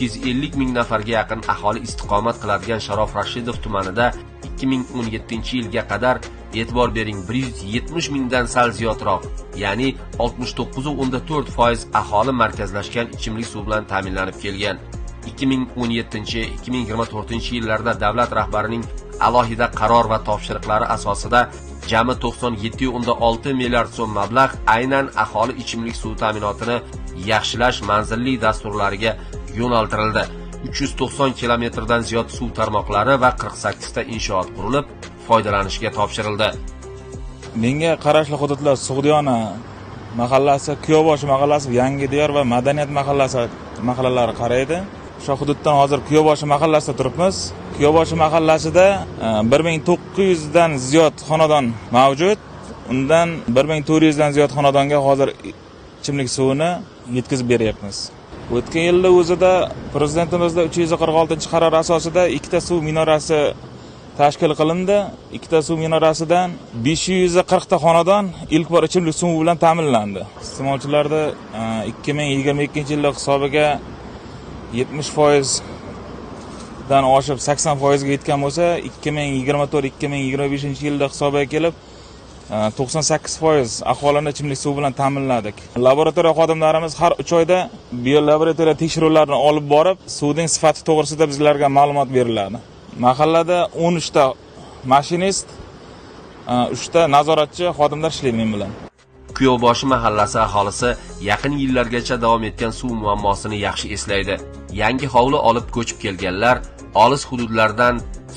250 ming nafarga yaqin aholi istiqomat qiladigan Sharof Rashidov tumanida 2017-yilga qadar, e'tibor bering, 170 mingdan sal ziyodroq, ya'ni 69,4% aholi markazlashgan ichimlik suvi bilan ta'minlanib kelgan. 2017-2024 yillarda davlat rahbarining alohida qaror va topshiriqlari asosida jami 97,6 milliard so'm mablag' aynan aholi ichimlik suvi ta'minotini yaxshilash manzilli dasturlariga yo'naltirildi. 390 kilometrdan ziyod suv tarmoqlari va 48 ta inshoot qurilib, foydalanishga topshirildi. Menga qarashli hududlar: Sug'diyona mahallasi, Kuyovboshi mahallasi, Yangi Diyor va Madaniyat mahallasi mahallalari qaraydi. O'sha hududdan hozir Kuyovboshi mahallasida turibmiz. Kuyovboshi mahallasida 1900 dan ziyod xonadon mavjud. Undan 1400 dan ziyod xonadonga hozir ichimlik suvini yetkazib beryapmiz. O'tgan yilda o'zida Prezidentimizda 346-qaror asosida ikkita suv minorasi tashkil qilindi. Ikkita suv minorasidan 540 ta xonadon ilk bor ichimlik suvi bilan ta'minlandi. Iste'molchilarda 2022-yilda hisobiga 70%dan oshib, 80%ga yetgan bo'lsa, 2024-2025 yilda hisobiga kelib 98% aholini ichimlik suvi bilan ta'minladik. Laboratoriya xodimlarimiz har 3 oyda biolaboratoriya tekshiruvlarini olib borib, suvning sifati to'g'risida bizlarga ma'lumot beriladi. Mahallada 13 ta mashinist, 3 ta nazoratchi xodimlar ishlaydi men bilan. Kuyovboshi mahallasi aholisi yaqin yillargacha davom etgan suv muammosini yaxshi eslaydi. Yangi hovli olib ko'chib kelganlar olis hududlardan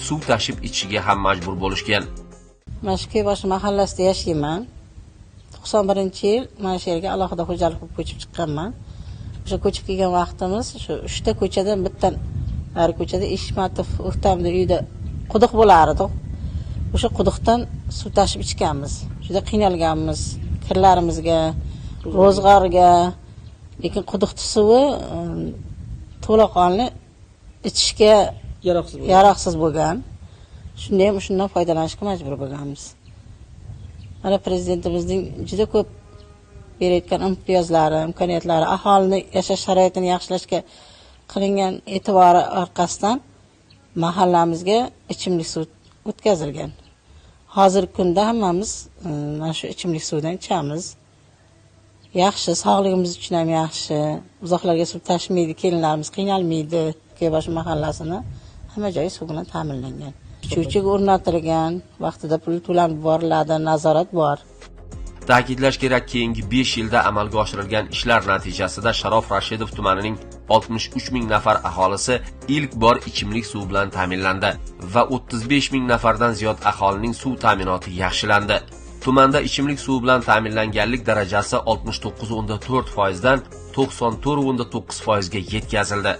suv tashib ichishiga ham majbur bo'lishgan. Mana shu Kuyovboshi mahallasida yashayman. 91-yil mana shu yerga alohida xo'jalik qilib ko'chib chiqqanman. O'sha ko'chib kelgan vaqtimiz shu uchta ko'chadan bitta nari ko'chada Eshmatov o'rtamni uyida quduq bo'lar edi. O'sha quduqdan suv tashib ichganmiz. Juda qiynalganmiz kirlarimizga, ro'zg'orga. Lekin quduqni suvi to'laqonli ichishga yaroqsiz bo'lgan. Yaroqsiz bo'lgan. Shunda ham shundan foydalanishga majbur bo'lganmiz. Mana Prezidentimizning juda ko'p berayotgan imtiyozlari, imkoniyatlari, aholini yashash sharoitini yaxshilashga qilingan e'tibori orqasidan mahallamizga ichimlik suv o'tkazilgan. Hozirgi kunda hammamiz mana shu ichimlik suvidan ichamiz. Yaxshi, sog'lig'imiz uchun ham yaxshi. Uzoqlarga suv tashmaydi, kelinlarimiz qiynalmaydi. Kuyovboshi mahallasini hamma joyi suv bilan ta'minlangan. Счётчик o'rnatilgan, vaqtida pul to'lanib boriladi, nazorat bor. Ta'kidlash kerak, keyingi 5 yilda amalga oshirilgan ishlar natijasida Sharof Rashidov tumanining 63 ming nafar aholisi ilk bor ichimlik suvi bilan ta'minlandi va 35 ming nafardan ziyod aholining suv ta'minoti yaxshilandi. Tumanda ichimlik suvi bilan ta'minlanganlik darajasi 69,4% dan 94,9% ga yetkazildi.